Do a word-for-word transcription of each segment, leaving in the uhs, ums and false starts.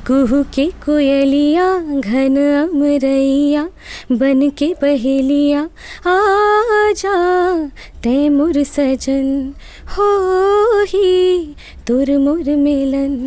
कुहू के कोयलिया, घन अमरैया, बन के बहेलिया, आ जा, तै मोर सजन होही तोर मोर मिलन।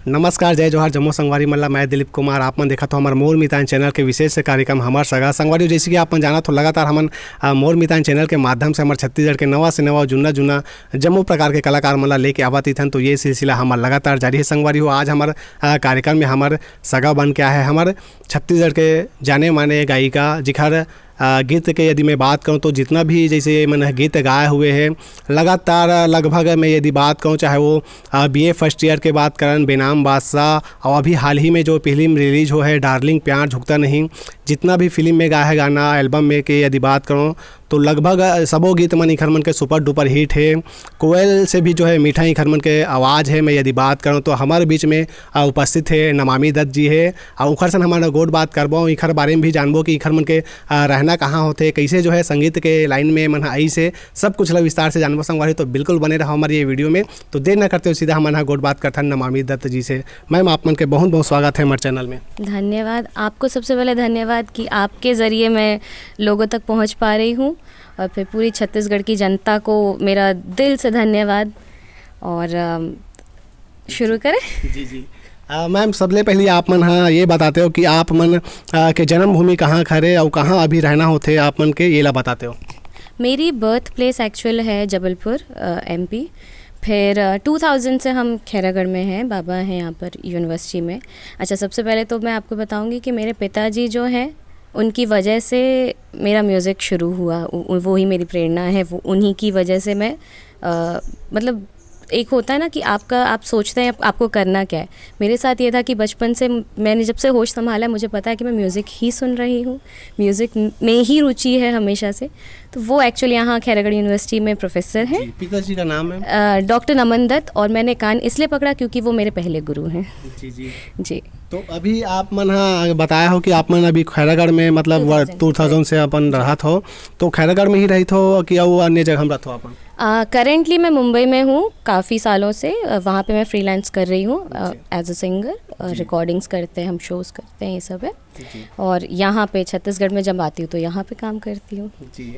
नमस्कार, जय जोहार, जम्मो संगवारी मन ला। मैं दिलीप कुमार, आप मन देखत हो हमर मोर मितान चैनल के विशेष कार्यक्रम हमर सगा। संगवारी, जैसे कि आप मन जानत हो, लगातार हमन, अ, मोर मितान चैनल के माध्यम से हमर छत्तीसगढ़ के नवा से नवा, जुन्ना जुन्ना जम्मो प्रकार के कलाकार मन ला लेके आवत रहिथन। तो ये सिलसिला हमर लगातार जारी है। संगवारी हो, आज हमर, अ, कार्यक्रम में हमर सगा बन के आए है हमर छत्तीसगढ़ के जाने माने गायिका, जिखर, अ, गीत के यदि मैं बात करूँ तो जितना भी जैसे ये मन गीत गाए हुए हैं, लगातार, अ, लगभग मैं यदि बात करूँ, चाहे वो, अ, बीए फर्स्ट ईयर के बात करन, बेनाम बादशाह, और अभी हाल ही में जो फिल्म रिलीज हो है डार्लिंग प्यार झुकता नहीं, जितना भी फिल्म में गाए है गाना, एल्बम में के यदि बात करूँ तो लगभग, अ, सबो गीत मन इखर मन के सुपर डुपर हिट है। कोयल से भी जो है मीठा इखर मन के आवाज़ है। मैं यदि बात करूँ तो हमारे बीच में, अ, उपस्थित है नमामि दत्त जी है, और उखर सन हमारा गोठ बात करबो, इखर बारे में भी जानबो कि इखर मन के, अ, रहना कहाँ होथे, कैसे जो है संगीत के लाइन में मन आइस हे, सब कुछ ला विस्तार से जानबो संगवारी। तो बिल्कुल बने रहो हमारे ये वीडियो में। तो देर ना करते हुए सीधा हमन ह गोठ बात करथन नमामि दत्त जी से। मैम, आप मन के बहुत बहुत स्वागत है हमारे चैनल में। धन्यवाद। आपको सबसे पहले धन्यवाद कि आपके ज़रिए मैं लोगों तक पहुंच पा रही हूं, और फिर पूरी छत्तीसगढ़ की जनता को मेरा दिल से धन्यवाद। और, अम, शुरू करें? जी, जी। अ, मैम, सबले पहले आप मन ह ये बताते हो कि आप मन, अ, के जन्मभूमि कहाँ हरे और कहाँ अभी रहना होथे आप मन के, ये ला बताते हो। मेरी बर्थ प्लेस एक्चुअल है जबलपुर, अ, एमपी। फिर, अ, टू थाउजेंड से हम खैरागढ़ में हैं, बाबा हैं यहाँ पर यूनिवर्सिटी में। अच्छा, सबसे पहले तो मैं आपको बताऊंगी कि मेरे पिताजी जो हैं, उनकी वजह से मेरा म्यूज़िक शुरू हुआ। उ-, उ-, वो ही मेरी प्रेरणा है, वो उन्हीं की वजह से मैं, अ, मतलब, एक होता है ना कि आपका, आप सोचते हैं आप, आपको करना क्या है। मेरे साथ ये था कि बचपन से म-, मैंने जब से होश संभाला है, मुझे पता है कि मैं म्यूज़िक ही सुन रही हूँ, म्यूज़िक म-, में ही रुचि है हमेशा से। तो वो एक्चुअली यहाँ खैरागढ़ यूनिवर्सिटी में प्रोफेसर हैं। जी, पिताजी का नाम है? अ, डॉक्टर नमन दत्त, और मैंने कान इसलिए पकड़ा क्योंकि वो मेरे पहले गुरु हैं। जी, जी। जी। तो अभी आप मन ह बताया हो कि आप मन अभी खैरागढ़ में, मतलब, टू थाउजेंड। टू थाउजेंड से अपन रहत हो, तो खैरागढ़ में ही रहत हो कि अउ अन्य जगह में रहत हो आप मन? अ, करेंटली मैं मुंबई में हूँ काफ़ी सालों से। अ, वहाँ पे मैं फ्रीलांस कर रही हूँ, अ, जी। As a singer. अ, जी। रिकॉर्डिंग्स करते हैं हम, शोज़ करते हैं, ये सब है। जी। और यहाँ पे छत्तीसगढ़ में जब आती हूँ तो यहाँ पे काम करती हूँ। जी।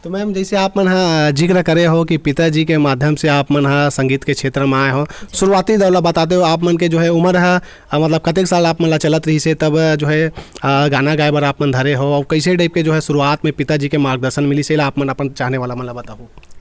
तो मैम, जैसे आप मन ह जिक्र करे हो कि पिताजी के माध्यम से आप मन ह संगीत के क्षेत्र में आए हो, जी। शुरुआती दौर ला बताते हो, आप मन के जो है उम्र ह, अ, मतलब, कतेक साल आप मन ला चलत रहिस हे तब जो है, अ, गाना गाए बर आप मन धरे हो, और कैसे टाइप के जो है शुरुआत में पिताजी के मार्गदर्शन मिलिस हे, आप मन अपन चाहने वाला मन ला बताओ।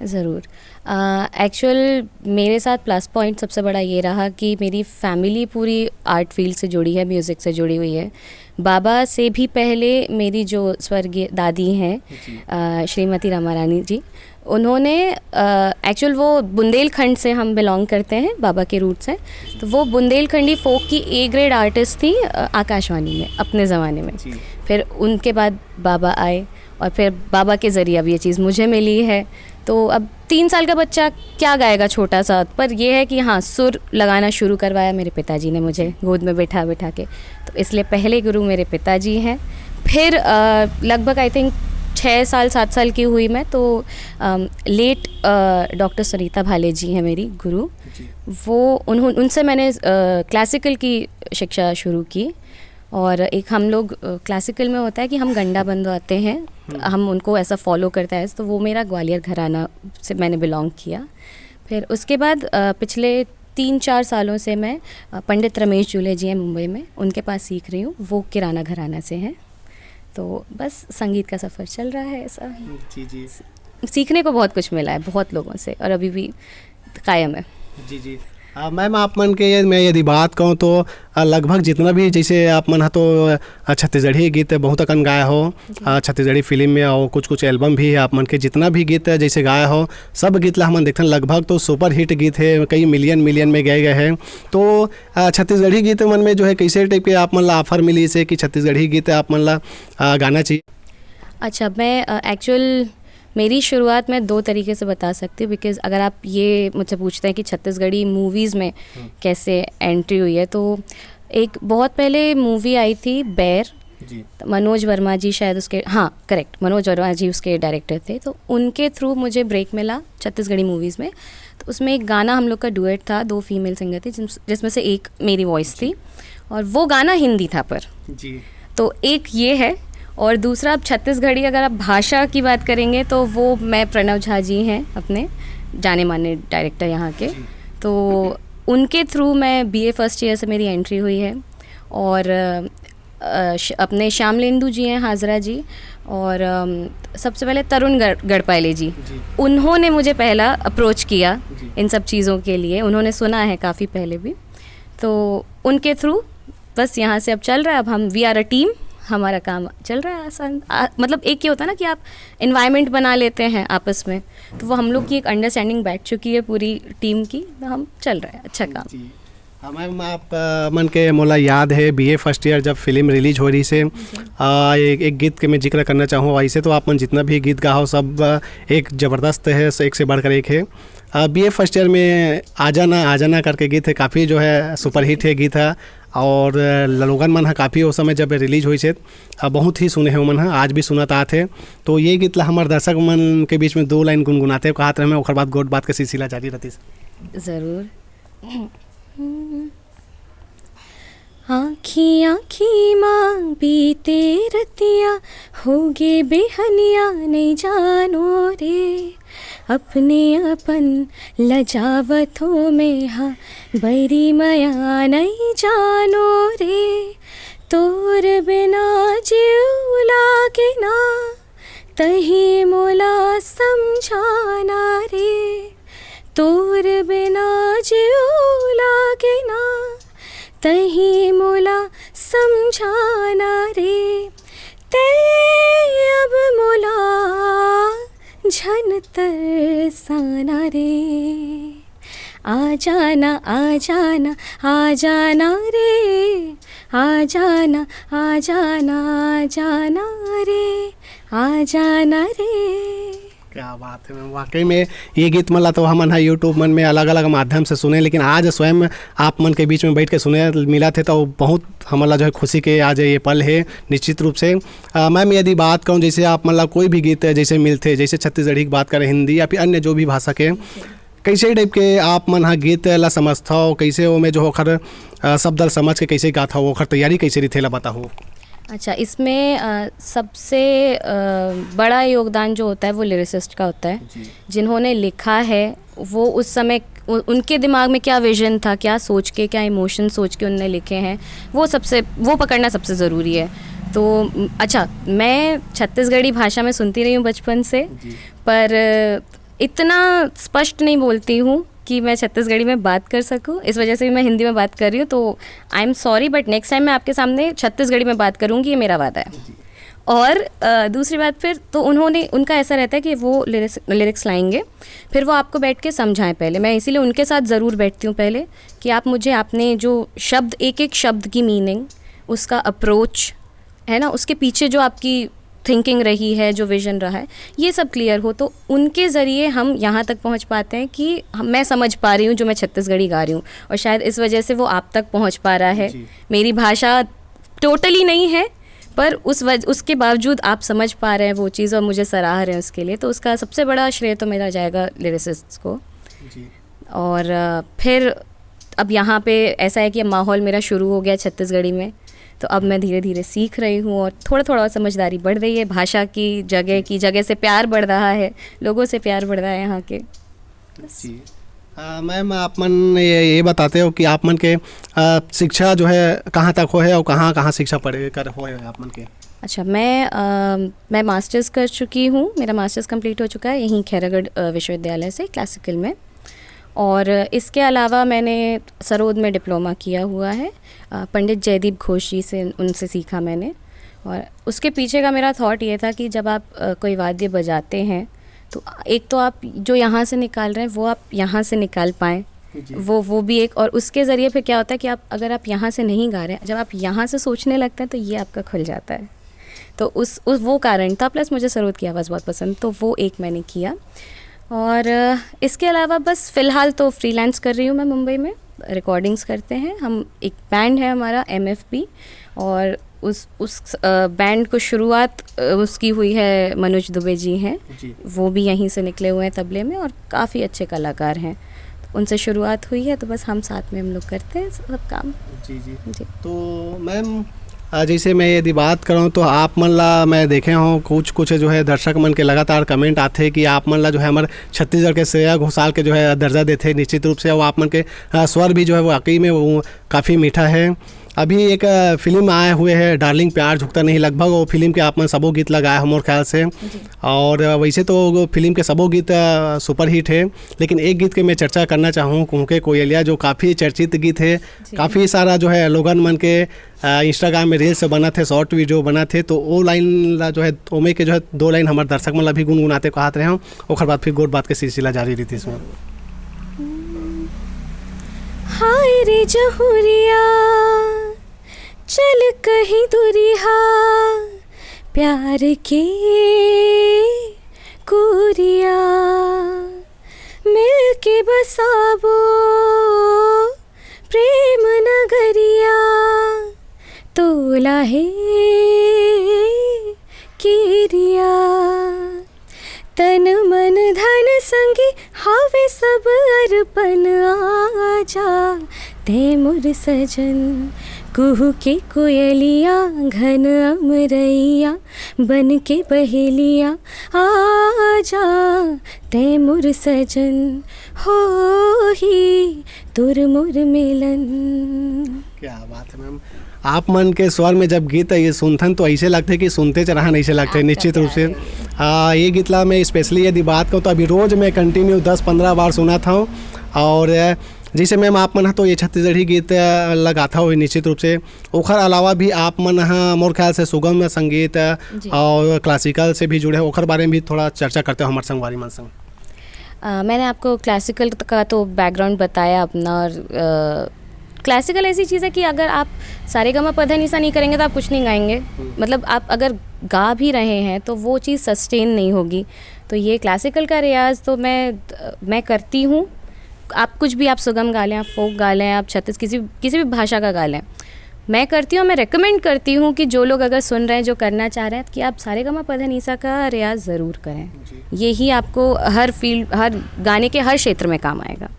ज़रूर। अ, एक्चुअल मेरे साथ प्लस पॉइंट सबसे बड़ा ये रहा कि मेरी फैमिली पूरी आर्ट फील्ड से जुड़ी है, म्यूज़िक से जुड़ी हुई है। बाबा से भी पहले मेरी जो स्वर्गीय दादी हैं, जी। अ, श्रीमती रामारानी जी, उन्होंने, अ, एक्चुअल वो बुंदेलखंड से हम बिलोंग करते हैं, बाबा के रूट से। तो वो बुंदेलखंडी फोक की ए ग्रेड आर्टिस्ट थी, अ, आकाशवाणी में अपने ज़माने में। जी। फिर उनके बाद बाबा आए और फिर बाबा के ज़रिए अब ये चीज़ मुझे मिली है। तो अब तीन साल का बच्चा क्या गाएगा छोटा सा, पर ये है कि हाँ, सुर लगाना शुरू करवाया मेरे पिताजी ने मुझे गोद में बैठा बैठा के। तो इसलिए पहले गुरु मेरे पिताजी हैं। फिर, अ, लगभग, आई थिंक, छः साल, सात साल की हुई मैं, तो, अम, लेट, अ, डॉक्टर सुनीता भाले जी हैं मेरी गुरु। जी। वो, उन्हों-, उनसे मैंने, अ, क्लासिकल की शिक्षा शुरू की। और एक हम लोग, अ, क्लासिकल में होता है कि हम गंडा बंधवाते हैं, हम्म। हम उनको ऐसा फॉलो करते हैं, तो वो मेरा ग्वालियर घराना से मैंने बिलोंग किया। फिर उसके बाद, अ, पिछले तीन चार सालों से मैं, अ, पंडित रमेश जूले जी हैं मुंबई में, उनके पास सीख रही हूँ। वो किराना घराना से हैं। तो बस संगीत का सफ़र चल रहा है ऐसा। जी, जी। सीखने को बहुत कुछ मिला है बहुत लोगों से, और अभी भी कायम है। जी, जी। अ, मैम, आप मन के ये, मैं यदि बात कहूँ तो, अ, लगभग जितना भी, जैसे आप मन ह तो, अ, छत्तीसगढ़ी गीत बहुत अकन गाए हो, जी। अ, छत्तीसगढ़ी फिल्म में और कुछ कुछ एल्बम भी है आप मन के, जितना भी गीत जैसे गाए हो, सब गीत ला हमन देखथन, लगभग तो सुपर हिट गीत है, कई मिलियन मिलियन में गए गए हैं। तो, अ, छत्तीसगढ़ी गीत मन में जो है कैसे टाइप के आप मन ला ऑफर मिली से कि छत्तीसगढ़ी गीत आप मन ला, अ, गाना चाहिए? अच्छा, मैं, अ, एक्चुअल मेरी शुरुआत मैं दो तरीके से बता सकती हूँ, बिकॉज़ अगर आप ये मुझसे पूछते हैं कि छत्तीसगढ़ी मूवीज़ में हम्म। कैसे एंट्री हुई है, तो एक बहुत पहले मूवी आई थी बैर, जी। तो मनोज वर्मा जी शायद उसके, हाँ, करेक्ट, मनोज वर्मा जी उसके डायरेक्टर थे। तो उनके थ्रू मुझे ब्रेक मिला छत्तीसगढ़ी मूवीज़ में। तो उसमें एक गाना हम लोग का डुएट था, दो फीमेल सिंगर थी, जिस जिसमें से एक मेरी वॉइस थी, और वो गाना हिंदी था। पर जी। तो एक ये है। और दूसरा, अब छत्तीसगढ़ी, अगर आप भाषा की बात करेंगे, तो वो मैं, प्रणव झा जी हैं, अपने जाने माने डायरेक्टर यहाँ के। जी। तो उनके थ्रू मैं बीए फर्स्ट ईयर से मेरी एंट्री हुई है। और अ, अ, श-, अपने श्यामलेंदु जी हैं, हाजरा जी, और अम, सबसे पहले तरुण गढ़-, गढ़पाले जी, जी। उन्होंने मुझे पहला अप्रोच किया जी। इन सब चीज़ों के लिए। उन्होंने सुना है काफ़ी पहले भी, तो उनके थ्रू बस यहाँ से अब चल रहा है। अब हम, वी आर अ टीम, हमारा काम चल रहा है आसान। आ, मतलब, एक ये होता है ना कि आप इन्वायरमेंट बना लेते हैं आपस में, तो वो हम लोग की एक अंडरस्टैंडिंग बैठ चुकी है पूरी टीम की, तो हम चल रहा है, अच्छा काम। जी। हाँ मैम, आप अ, मन के मोला याद है, बीए फर्स्ट ईयर जब फिल्म रिलीज हो रही से, अ, एक, एक गीत के मैं जिक्र करना चाहूँ। वैसे तो आप मन जितना भी गीत गाओ, सब अ, एक ज़बरदस्त है, एक से बढ़कर एक है। बीए फर्स्ट ईयर में आ जाना, आ जाना करके गीत है, काफ़ी जो है सुपरहिट है गीत है। और अ, लोगन मन ह काफ़ी उस समय जब रिलीज हुई से, अ, बहुत ही सुने हैं मन ह, आज भी सुनत आत है। तो ये गीत ला हमारे दर्शक मन के बीच में दो लाइन गुनगुनाते हैं, कहत रहे, ओकर बाद गोठ बात के सिलसिला जारी रहती। ज़रूर। आँखी आँखी मा बीते रतिया, होगे बिहनिया नइ जानो रे। अपने अपन लजावत हों मैं हा, बइरी मया नइ जानो रे। तोर बिना जीव लागे ना, तहीं मोला समझाना रे। तोर बिना जीव लागे ना, तहीं मोला समझाना रे। तैं अब मोला झन तरसाना रे। आ जाना, आ जाना, आ जाना रे। आ जाना, आ जाना, आ जाना रे। आ जाना रे। क्या बात है मैम, वाकई में ये गीत मन ला तो हमन ह यूट्यूब मन में अलग-अलग माध्यम से सुने, लेकिन आज स्वयं आप मन के बीच में बैठ के सुने मिलत हे, तो बहुत हमन ला जो है खुशी के आज ये पल है निश्चित रूप से। अ, मैम, यदि बात कहूँ, जैसे आप मन ला कोई भी गीत जैसे मिलथे, जैसे छत्तीसगढ़ी की बात करें, हिंदी या फिर अन्य जो भी भाषा के, कैसे टाइप के आप मन ह गीत ला समझथव, कैसे ओमे जो ओखर, अ, शब्द ला समझ के कैसे गाथव, ओखर तैयारी कैसे रहिथे, ला बताहू। अच्छा, इसमें अ, सबसे अ, बड़ा योगदान जो होता है वो लिरिसिस्ट का होता है। जी। जिन्होंने लिखा है, वो उस समय उ-, उनके दिमाग में क्या विजन था, क्या सोच के, क्या इमोशन सोच के उनने लिखे हैं, वो सबसे, वो पकड़ना सबसे ज़रूरी है। तो म, अच्छा, मैं छत्तीसगढ़ी भाषा में सुनती रही हूँ बचपन से, जी। पर अ, इतना स्पष्ट नहीं बोलती हूँ कि मैं छत्तीसगढ़ी में बात कर सकूँ, इस वजह से मैं हिंदी में बात कर रही हूँ। तो I am sorry, but next time मैं आपके सामने छत्तीसगढ़ी में बात करूँगी, ये मेरा वादा है। और अ, दूसरी बात, फिर तो उन्होंने, उनका ऐसा रहता है कि वो लिरिक्स लिरिक्स लाएंगे, फिर वो आपको बैठ के समझाएं पहले। मैं इसीलिए उनके साथ ज़रूर बैठती हूँ पहले, कि आप मुझे, आपने जो शब्द, एक एक शब्द की मीनिंग, उसका अप्रोच, है ना, उसके पीछे जो आपकी थिंकिंग रही है, जो विजन रहा है, ये सब क्लियर हो, तो उनके ज़रिए हम यहाँ तक पहुँच पाते हैं कि हम, मैं समझ पा रही हूँ जो मैं छत्तीसगढ़ी गा रही हूँ। और शायद इस वजह से वो आप तक पहुँच पा रहा है। जी। मेरी भाषा टोटली नहीं है, पर उस वज उसके बावजूद आप समझ पा रहे हैं वो चीज़ और मुझे सराह रहे हैं उसके लिए, तो उसका सबसे बड़ा श्रेय तो मेरा जाएगा लिरिसिस्ट को। जी। और अ, फिर अब यहाँ पे ऐसा है कि अब माहौल मेरा शुरू हो गया छत्तीसगढ़ी में, तो अब मैं धीरे धीरे सीख रही हूँ और थोड़ा थोड़ा और समझदारी बढ़ रही है। भाषा की जगह, की जगह से प्यार बढ़ रहा है, लोगों से प्यार बढ़ रहा है यहाँ के। जी। अ, मैम, आप मन ये, ये बताते हो कि आप मन के अ, शिक्षा जो है कहाँ तक होए हे और कहाँ कहाँ शिक्षा पढ़े कर होए हे आप मन के? अच्छा, मैं अ, मैं मास्टर्स कर चुकी हूँ, मेरा मास्टर्स कंप्लीट हो चुका है यहीं खैरागढ़ अ, विश्वविद्यालय से, क्लासिकल में। और इसके अलावा मैंने सरोद में डिप्लोमा किया हुआ है, अ, पंडित जयदीप घोष जी से, उनसे सीखा मैंने। और उसके पीछे का मेरा थॉट ये था कि जब आप अ, कोई वाद्य बजाते हैं, तो एक तो आप जो यहाँ से निकाल रहे हैं, वो आप यहाँ से निकाल पाएँ, जी। वो वो भी एक। और उसके ज़रिए फिर क्या होता है कि आप, अगर आप यहाँ से नहीं गा रहे हैं, जब आप यहाँ से सोचने लगते हैं, तो ये आपका खुल जाता है। तो उस, उस वो कारण था, प्लस मुझे सरोद की आवाज़ बहुत पसंद, तो वो एक मैंने किया। और अ, इसके अलावा बस फ़िलहाल तो फ्रीलांस कर रही हूँ मैं मुंबई में, रिकॉर्डिंग्स करते हैं हम, एक बैंड है हमारा एम एफ पी, और उस उस बैंड को शुरुआत अ, उसकी हुई है, मनोज दुबे जी हैं, जी। वो भी यहीं से निकले हुए हैं तबले में और काफ़ी अच्छे कलाकार हैं। उनसे शुरुआत हुई है, तो बस हम साथ में हम लोग करते हैं सब काम। जी जी। जी। तो मैम, आ, जैसे मैं यदि बात करूँ तो आप मन ला मैं देखे हूँ, कुछ कुछ जो है दर्शक मन के लगातार कमेंट आते कि आप मन ला जो है हमारे छत्तीसगढ़ के श्रेया घोषाल के जो है दर्जा देते हैं निश्चित रूप से। और आप मन के आ, स्वर भी जो है वाकई में वो काफ़ी मीठा है। अभी एक आ, फिल्म आए हुए है डार्लिंग प्यार झुकता नहीं, लगभग वो फिल्म के आप मन सबो गीत लगाए हो मोर ख्याल से। और आ, वैसे तो वो फिल्म के सबो गीत आ, सुपरहिट है, लेकिन एक गीत के मैं चर्चा करना चाहूँ, कुहके कोयलिया, जो काफ़ी चर्चित गीत है। काफ़ी सारा जो है लोगन मन के आ, इंस्टाग्राम में रील्स बनत हे, शॉर्ट वीडियो बनत हे, तो वो लाइन ला जो है, ओमे के जो है दो लाइन हमारे दर्शक मन ला भी गुनगुनाते कहत रहे हूँ, ओकर बाद फिर गोठ बात के सिलसिला जारी रहिथे इसमें। हाय रे जहुरिया, चल कहीं दुरिहा, प्यार के कुरिया, मिल के बसाबो प्रेम नगरिया, तोला हे किरिया। तन मन धन संगी हावे सब अर्पण, आजा तै मोर सजन। कुहू के कोयलिया, घन अमरैया, बन के बहेलिया, आजा तै मोर सजन। होही तोर मोर मिलन। क्या बात है मैम। आप मन के स्वर में जब गीत ये सुनथन तो ऐसे लगथे कि सुनते च रहन, ऐसे लगथे निश्चित रूप से। आ, ये गीत ला मैं स्पेशली यदि बात करूँ तो अभी रोज मैं कंटिन्यू दस पंद्रह बार सुनत हूँ। और जैसे मैम, आप मन ह तो ये छत्तीसगढ़ी गीत आ, लगाथा हो निश्चित रूप से, ओखर अलावा भी आप मन ह मोर ख्याल से सुगम संगीत आ, जी। और क्लासिकल से भी जुड़े हो, ओखर बारे में भी थोड़ा चर्चा करते हो हमारे संगवारी मन संग। अ, मैंने आपको क्लासिकल का तो बैकग्राउंड बताया अपना, और क्लासिकल ऐसी चीज़ है कि अगर आप सारेगामा पधनिसा नहीं करेंगे तो आप कुछ नहीं गाएंगे। मतलब, आप अगर गा भी रहे हैं तो वो चीज़ सस्टेन नहीं होगी। तो ये क्लासिकल का रियाज तो मैं मैं करती हूँ। आप कुछ भी, आप सुगम गा लें, आप फोक गा लें, आप छत्तीस किसी किसी भी भाषा का गा लें, मैं करती हूँ। मैं रेकमेंड करती हूँ कि जो लोग अगर सुन रहे हैं, जो करना चाह रहे हैं, कि आप सारेगामा पधनिसा का रियाज ज़रूर करें। यही आपको हर फील्ड, हर गाने के हर क्षेत्र में काम आएगा।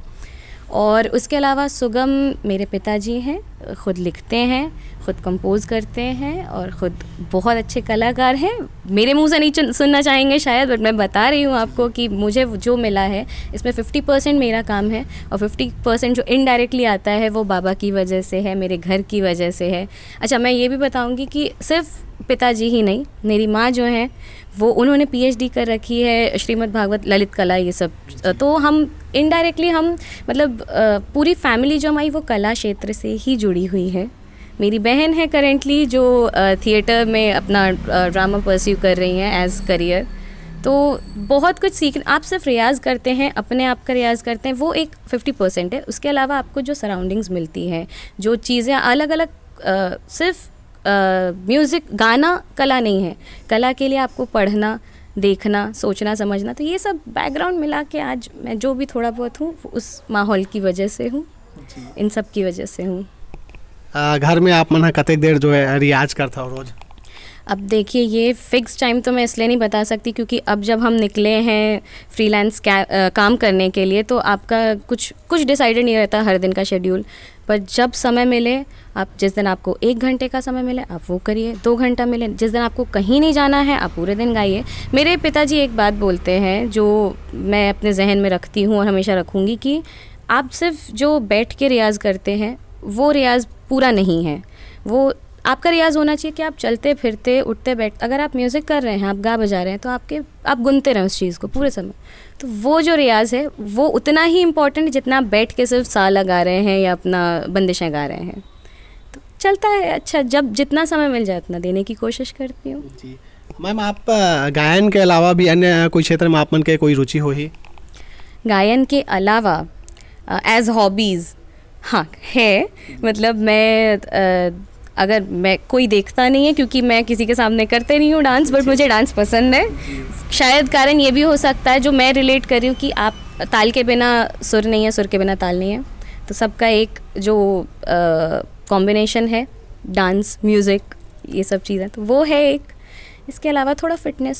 और उसके अलावा सुगम मेरे पिताजी हैं, खुद लिखते हैं, खुद कंपोज करते हैं और खुद बहुत अच्छे कलाकार हैं। मेरे मुंह से नहीं चुन- सुनना चाहेंगे शायद, बट मैं बता रही हूँ आपको कि मुझे जो मिला है, इसमें फिफ्टी परसेंट मेरा काम है और फिफ्टी परसेंट जो इनडायरेक्टली आता है, वो बाबा की वजह से है, मेरे घर की वजह से है। अच्छा, मैं ये भी बताऊंगी कि सिर्फ पिताजी ही नहीं, मेरी माँ जो हैं, वो, उन्होंने पीएचडी कर रखी है श्रीमद् भागवत, ललित कला, ये सब। तो हम इनडायरेक्टली हम, मतलब, अ, पूरी फैमिली जो हमारी, वो कला क्षेत्र से ही जुड़ी हुई है। मेरी बहन है करेंटली जो थिएटर में अपना ड्रामा परस्यू कर रही हैं एज करियर। तो बहुत कुछ सीख, आप सिर्फ रियाज करते हैं, अपने आप का रियाज करते हैं, वो एक फिफ्टी परसेंट है। उसके अलावा आपको जो सराउंडिंग्स मिलती हैं, जो चीज़ें अलग अलग, सिर्फ म्यूज़िक, गाना कला नहीं है। कला के लिए आपको पढ़ना, देखना, सोचना, समझना, तो ये सब बैकग्राउंड मिला के आज मैं जो भी थोड़ा बहुत हूँ, वो उस माहौल की वजह से हूँ, इन सब की वजह से हूँ। आ, घर में आप मन ह कतेक देर जो है रियाज करता हो रोज? अब देखिए, ये फिक्स टाइम तो मैं इसलिए नहीं बता सकती, क्योंकि अब जब हम निकले हैं फ्रीलांस काम करने के लिए, तो आपका कुछ कुछ डिसाइडेड नहीं रहता हर दिन का शेड्यूल। पर जब समय मिले, आप, जिस दिन आपको एक घंटे का समय मिले, आप वो करिए। दो घंटा मिले, जिस दिन आपको कहीं नहीं जाना है, आप पूरे दिन गाइए। मेरे पिताजी एक बात बोलते हैं, जो मैं अपने जहन में रखती हूँ और हमेशा रखूँगी, कि आप सिर्फ जो बैठ के रियाज करते हैं, वो रियाज पूरा नहीं है। वो आपका रियाज होना चाहिए कि आप चलते फिरते, उठते बैठ, अगर आप म्यूज़िक कर रहे हैं, आप गा बजा रहे हैं, तो आपके, आप गुनते रहें उस चीज़ को पूरे समय। तो वो जो रियाज है, वो उतना ही इम्पोर्टेंट है जितना आप बैठ के सिर्फ सा लगा रहे हैं या अपना बंदिशें गा रहे हैं। तो चलता है। अच्छा, जब जितना समय मिल जाए, उतना देने की कोशिश करती हूँ। जी मैम, आप आ, गायन के अलावा भी अन्य कोई क्षेत्र में आप मन के कोई रुचि होही? गायन के अलावा, एज हॉबीज़, हाँ, है। मतलब, मैं, अ, अगर मैं, कोई देखता नहीं है, क्योंकि मैं किसी के सामने करते नहीं हूँ डांस, बट मुझे डांस पसंद है। शायद कारण ये भी हो सकता है, जो मैं रिलेट कर रही हूँ, कि आप, ताल के बिना सुर नहीं है, सुर के बिना ताल नहीं है। तो सबका एक जो कॉम्बिनेशन है, डांस, म्यूज़िक, ये सब चीज़ें, तो वो है एक। इसके अलावा थोड़ा फिटनेस,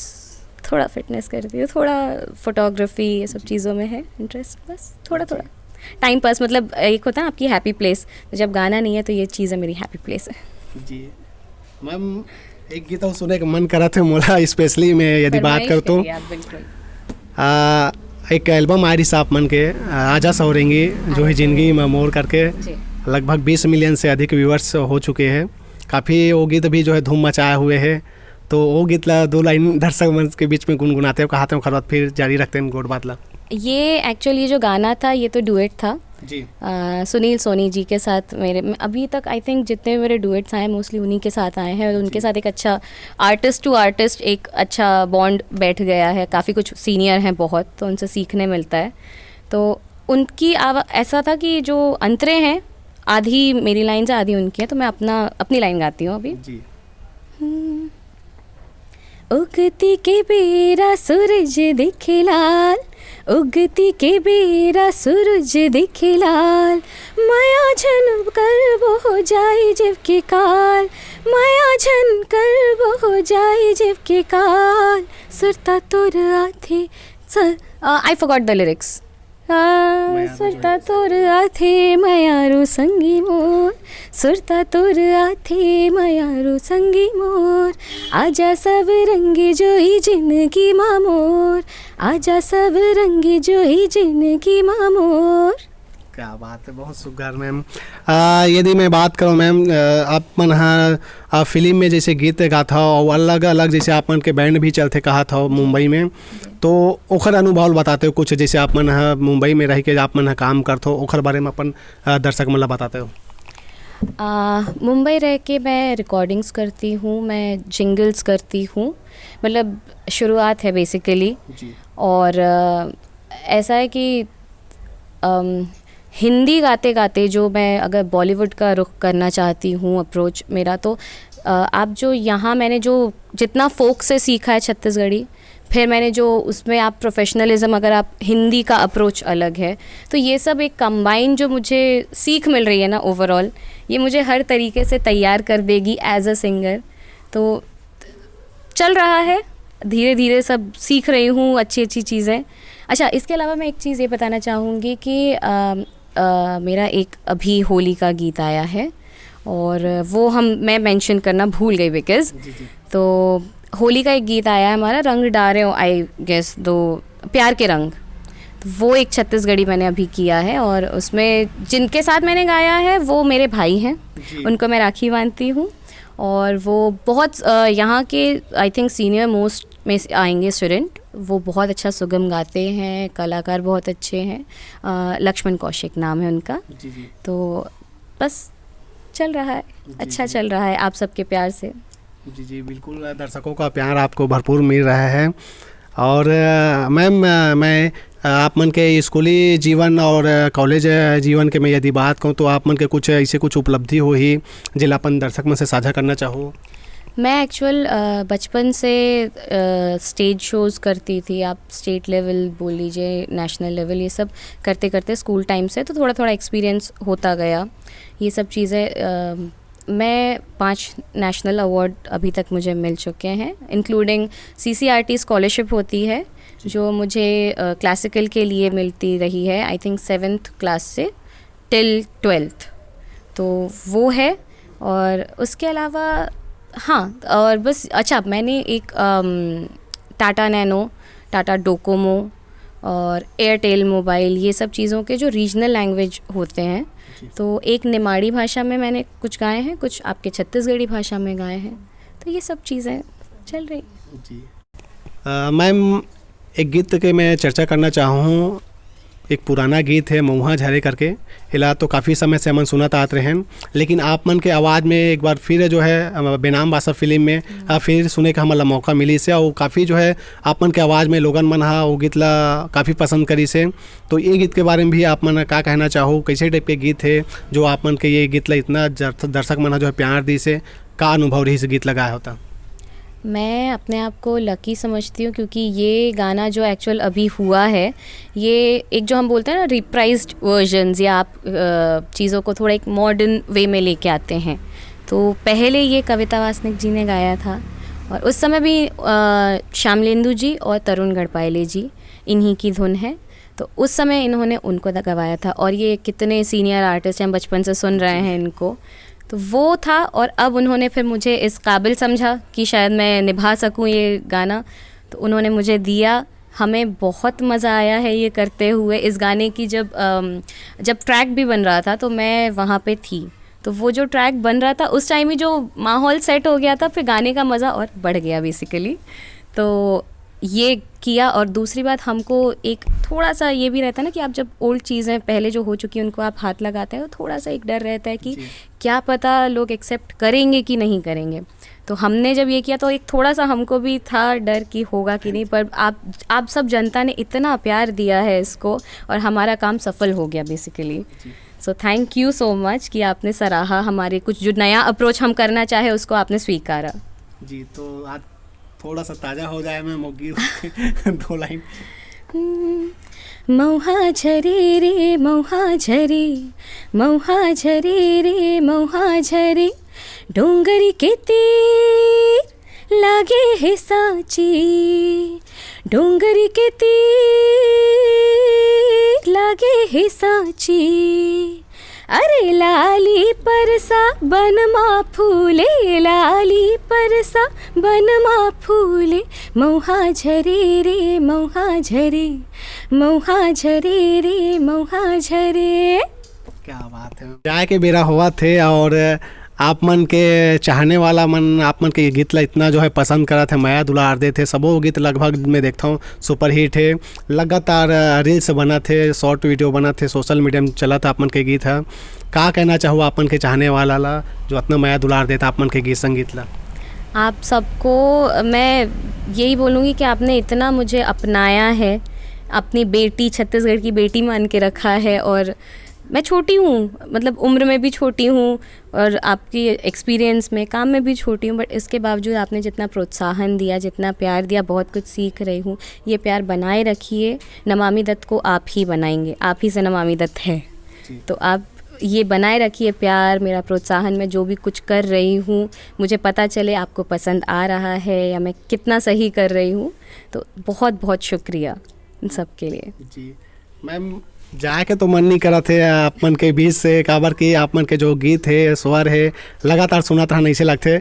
थोड़ा फिटनेस करती हूँ, थोड़ा फोटोग्राफी, ये सब चीज़ों में है इंटरेस्ट, बस थोड़ा थोड़ा टाइम पास। मतलब, एक होता है आपकी हैप्पी प्लेस, तो जब गाना नहीं है तो ये चीज़ें मेरी हैप्पी प्लेस है। जी मैम, एक गीत अउ सुने के मन करत हे मोला, स्पेशली मैं यदि बात फरमाइश करत हूँ। करिए आप, बिल्कुल। आ, एक एल्बम आय रिहिस आप मन के, आ, आजा सवरेंगी जो ही जिंदगी में मोर करके, जी। लगभग बीस मिलियन से अधिक व्यूअर्स हो चुके हैं। काफ़ी वो गीत भी जो है धूम मचाए हुए है, तो वो गीत ला दो लाइन दर्शक मंच के बीच में गुनगुनाते हो, कहाते हो, ओकर बाद फिर जारी रखते हैं गोठ बात ला। ये एक्चुअली जो गाना था, ये तो डुएट था। जी। आ, सुनील सोनी जी के साथ मेरे, अभी तक आई थिंक जितने भी मेरे डुएट्स आए हैं, मोस्टली उन्हीं के साथ आए हैं, और उनके साथ एक अच्छा आर्टिस्ट टू आर्टिस्ट एक अच्छा बॉन्ड बैठ गया है। काफ़ी कुछ सीनियर हैं बहुत, तो उनसे सीखने मिलता है। तो उनकी आवा-, ऐसा था कि जो अंतरे हैं, आधी मेरी लाइन्स है, आधी उनकी है, तो मैं अपना, अपनी लाइन गाती हूँ अभी। जी। उगती के बेरा सूरज दिखे लाल, उगती के बेरा सूरज दिखे लाल, मया झन करबो हो जाई जब के काल, मया झन करबो हो जाई जब के काल, सुरता तोर आथे। I forgot the lyrics. आ, सुरता तोर आथे मयारू संगी मोर, सुरता तोर आथे मयारू संगी मोर, आजा सब रंग जोई जिंदगी मा मोर, आजा सब रंग जोई जिंदगी मा मोर। क्या बात है, बहुत सुघर मैम। आ, यदि मैं बात करूँ मैम, आ, आप मन हा, आ, फिल्म में जैसे गीत गात हो और अलग अलग जैसे आप मन के बैंड भी चलते कहा था मुंबई में, तो ओखर अनुभव बताते हो कुछ, जैसे आप मन हा मुंबई में रह के आप मन हा काम करत हो, ओखर बारे में अपन, आ, दर्शक मन ला बताते हो। आ, मुंबई रह के मैं रिकॉर्डिंग्स करती हूँ, मैं जिंगल्स करती हूँ, मतलब शुरुआत है बेसिकली। जी। और आ, ऐसा है कि अम, हिंदी गाते गाते जो मैं अगर बॉलीवुड का रुख करना चाहती हूँ, अप्रोच मेरा, तो आ, आप जो यहाँ मैंने जो जितना फोक से सीखा है छत्तीसगढ़ी, फिर मैंने जो उसमें आप प्रोफेशनलिज्म, अगर आप हिंदी का अप्रोच अलग है, तो ये सब एक कंबाइन जो मुझे सीख मिल रही है ना ओवरऑल, ये मुझे हर तरीके से तैयार कर देगी एज अ सिंगर। तो चल रहा है, धीरे धीरे सब सीख रही हूँ, अच्छी अच्छी चीज़ें। अच्छा, इसके अलावा मैं एक चीज़ ये बताना चाहूँगी कि अम, अ, मेरा एक अभी होली का गीत आया है, और वो हम, मैं मेंशन करना भूल गई बिकॉज, तो होली का एक गीत आया है हमारा, रंग डारे हो, आई गेस, दो प्यार के रंग। तो वो एक छत्तीसगढ़ी मैंने अभी किया है, और उसमें जिनके साथ मैंने गाया है वो मेरे भाई हैं, उनको मैं राखी बांधती हूँ। और वो बहुत अ, यहाँ के, आई थिंक, सीनियर मोस्ट में से आएंगे स्टूडेंट। वो बहुत अच्छा सुगम गाते हैं, कलाकार बहुत अच्छे हैं। अ, लक्ष्मण कौशिक नाम है उनका। जी जी। तो बस चल रहा है, अच्छा चल रहा है आप सबके प्यार से। जी जी, बिल्कुल, दर्शकों का प्यार आपको भरपूर मिल रहा है। और अ, मैम, अ, मैं, अ, आप मन के स्कूली जीवन और अ, कॉलेज, अ, जीवन के मैं यदि बात कहूँ, तो आप मन के कुछ ऐसे कुछ उपलब्धि होही, जेला अपन दर्शक मन से साझा करना चाहो? मैं एक्चुअल बचपन से स्टेज शोज़ करती थी, आप स्टेट लेवल बोल लीजिए, नेशनल लेवल, ये सब करते करते स्कूल टाइम से तो थोड़ा थोड़ा एक्सपीरियंस होता गया। ये सब चीज़ें, अ, मैं पांच नेशनल अवार्ड अभी तक मुझे मिल चुके हैं, इंक्लूडिंग सीसीईआरटी स्कॉलरशिप होती है, जो मुझे क्लासिकल के लिए मिलती रही है, आई थिंक सेवन्थ क्लास से टिल ट्वेल्थ, तो वो है। और उसके अलावा, हाँ, और बस, अच्छा, मैंने एक अम, टाटा नैनो, टाटा डोकोमो और एयरटेल मोबाइल, ये सब चीज़ों के जो रीजनल लैंग्वेज होते हैं, तो एक निमाड़ी भाषा में मैंने कुछ गाए हैं, कुछ आपके छत्तीसगढ़ी भाषा में गाए हैं, तो ये सब चीज़ें चल रही। जी। अ, मैम, एक गीत के मैं चर्चा करना चाहूँ। एक पुराना गीत है मऊहा झरे करके, एला तो काफ़ी समय से हमन सुनत आत रहेन, लेकिन आप मन के आवाज़ में एक बार फिर जो है, अ, बेनाम बासा फिल्म में, अ, फिर सुने का हमन ला मौका मिलिस हे, और काफ़ी जो है आप मन के आवाज़ में लोगन मन हा वो गीत ला काफ़ी पसंद करिस हे। तो ये गीत के बारे में भी आप मन का कहना चाहो, कैसे टाइप के गीत है जो आप मन के ये गीत ला इतना जर-, दर्शक मन हा जो है प्यार दिस हे, का अनुभव रहिस गीत ला गाए हो त? मैं अपने आप को लकी समझती हूँ, क्योंकि ये गाना जो एक्चुअल अभी हुआ है, ये एक, जो हम बोलते हैं ना, रिप्राइज्ड वर्जन्स, या आप अ, चीज़ों को थोड़ा एक मॉडर्न वे में लेके आते हैं, तो पहले ये कविता वासनिक जी ने गाया था, और उस समय भी अ, श्यामलेंदु जी और तरुण गढ़पायले जी, इन्हीं की धुन है। तो उस समय इन्होंने उनको द- गवाया था, और ये कितने सीनियर आर्टिस्ट हैं, बचपन से सुन रहे हैं इनको। तो वो था, और अब उन्होंने फिर मुझे इस काबिल समझा कि शायद मैं निभा सकूं ये गाना। तो उन्होंने मुझे दिया। हमें बहुत मज़ा आया है ये करते हुए। इस गाने की जब अम, जब ट्रैक भी बन रहा था, तो मैं वहाँ पे थी। तो वो जो ट्रैक बन रहा था, उस टाइम ही जो माहौल सेट हो गया था, फिर गाने का मज़ा और बढ़ गया बेसिकली। तो ये किया। और दूसरी बात, हमको एक थोड़ा सा ये भी रहता है ना कि आप जब ओल्ड चीज़ें पहले जो हो चुकी हैं, उनको आप हाथ लगाते हैं, तो थोड़ा सा एक डर रहता है कि क्या पता लोग एक्सेप्ट करेंगे कि नहीं करेंगे। तो हमने जब ये किया, तो एक थोड़ा सा हमको भी था डर कि होगा कि नहीं, पर आप आप सब जनता ने इतना प्यार दिया है इसको, और हमारा काम सफल हो गया basically. So thank you so much कि आपने सराहा हमारे कुछ जो नया अप्रोच हम करना चाहे, उसको आपने स्वीकारा। जी, तो आज थोड़ा सा ताज़ा हो जाए मैं मोगी दो लाइन। मौहा झरे रे मौहा झरे, मौहा झरे रे मौहा झरे, डोंगरी के तीर लागे हे सांची, डोंगरी के तीर लागे हे सांची। अरे लाली परसा बन मा फूले, लाली परसा बन मा फूले, मौहा झरे रे मौहा झरे, मौहा झरे रे मौहा झरे। क्या बात है, जाए के बेरा होवत हे और आप मन के चाहने वाला मन आप मन के ये गीत ला इतना जो है पसंद करत हे, मया दुलार देत हे। सबो गीत लगभग मैं देखता हूँ सुपरहिट हे, लगातार रील्स बनत हे, शॉर्ट वीडियो बनत हे, सोशल मीडिया में चलत हे आप मन के गीत ह। का कहना चाहू आप मन के चाहने वाला ला जो इतना मया दुलार देता आप मन के गीत संगीत ला? आप सबको मैं यही बोलूँगी कि आपने इतना मुझे अपनाया है, अपनी बेटी, छत्तीसगढ़ की बेटी मान के रखा है। और मैं छोटी हूँ, मतलब उम्र में भी छोटी हूँ, और आपकी एक्सपीरियंस में, काम में भी छोटी हूँ, बट इसके बावजूद आपने जितना प्रोत्साहन दिया, जितना प्यार दिया, बहुत कुछ सीख रही हूँ। ये प्यार बनाए रखिए। नमामि दत्त को आप ही बनाएंगे, आप ही से नमामि दत्त है। तो आप ये बनाए रखिए प्यार, मेरा प्रोत्साहन। मैं जो भी कुछ कर रही हूँ, मुझे पता चले आपको पसंद आ रहा है या मैं कितना सही कर रही हूँ। तो बहुत बहुत शुक्रिया इन सब के लिए। जी मैम, जाए के तो मन नहीं करत हे आप मन के बीच से, काबर कि आप मन के जो गीत हे, स्वर हे, लगातार सुनत रहन ऐसे लगथे।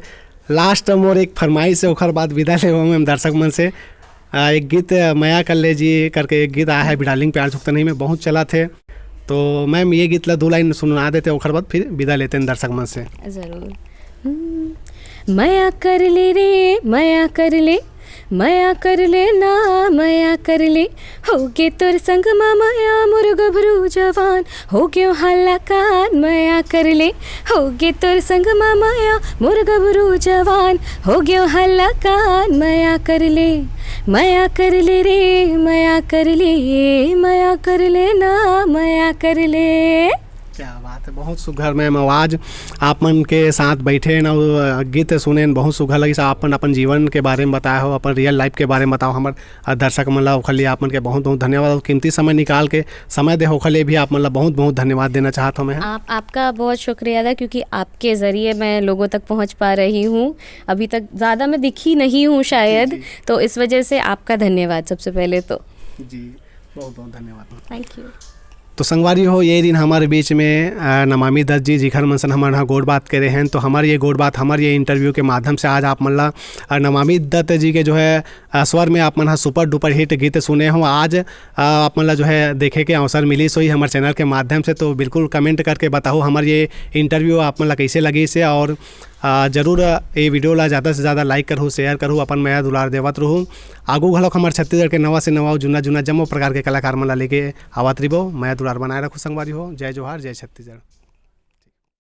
लास्ट मोर एक फरमाइश है, ओखर बाद विदा लेबो मैम दर्शक मन से। आ, एक गीत, आ, मया कर ले जी करके एक गीत आया है, भी डार्लिंग प्यार झुकता नहीं में बहुत चलत हे। तो मैम, ये गीत ला दो लाइन सुना देते, ओखर बाद फिर विदा लेते हैं दर्शक मन से। जरूर। हम्म। मया कर ले रे, मया कर ले, मया कर ले ना, मया कर ले। होगे तोर संग मा मया मोर गभरू जवान, होगेंव हलाकान, मया कर ले। होगे तोर संग मा मया मोर गभरू जवान, होगेंव हलाकान, मया कर ले। मया कर ले रे, मया कर ले, मया कर ले ना, मया कर ले। क्या बात है, बहुत सुघर मैम आवाज़। आप मन के साथ बैठे न, गीत सुने न, बहुत सुघर लगिस। आप मन अपन जीवन के बारे में बताए हो, अपन रियल लाइफ के बारे में बताओ हमर, आ, दर्शक मन ला। ओखर लिए आप मन के बहुत बहुत धन्यवाद और कीमती समय निकाल के समय दे हो, ओखर लिए भी आप मन ला बहुत बहुत धन्यवाद देना चाहत हूँ मैं। आप आपका बहुत शुक्रिया अदा, क्योंकि आपके ज़रिए मैं लोगों तक पहुंच पा रही हूँ। अभी तक ज़्यादा मैं दिखी नहीं हूँ शायद, तो इस वजह से आपका धन्यवाद सबसे पहले तो। जी, बहुत बहुत धन्यवाद। Thank you. तो संगवारी हो, ये दिन हमारे बीच में, अ, नमामि दत्त जी, जिखर मन सन हमन ह गोठ बात करे हैं, तो हमारे ये गोठ बात, हमारे ये इंटरव्यू के माध्यम से आज आप मन ला, अ, नमामि दत्त जी के जो है, अ, स्वर में आप मन ह सुपर डुपर हिट गीत सुने हो। आज, अ, आप मन ला जो है देखे के अवसर मिलिस होही हमारे चैनल के माध्यम से, तो बिल्कुल कमेंट करके बताओ हमारे ये इंटरव्यू आप मन ला कैसे लगिस हे और आ, जरूर, आ, ये वीडियो ला ज़्यादा से ज़्यादा लाइक करहू, शेयर करहू, अपन मया दुलार देवत रहू। आगू घलोक हमर छत्तीसगढ़ के नवा से नवा अउ जुन्ना जुन्ना जम्मो प्रकार के कलाकार मन ला लेके आवत रहिबो। मया दुलार बनाए रखू संगवारी हो। जय जोहार, जय छत्तीसगढ़।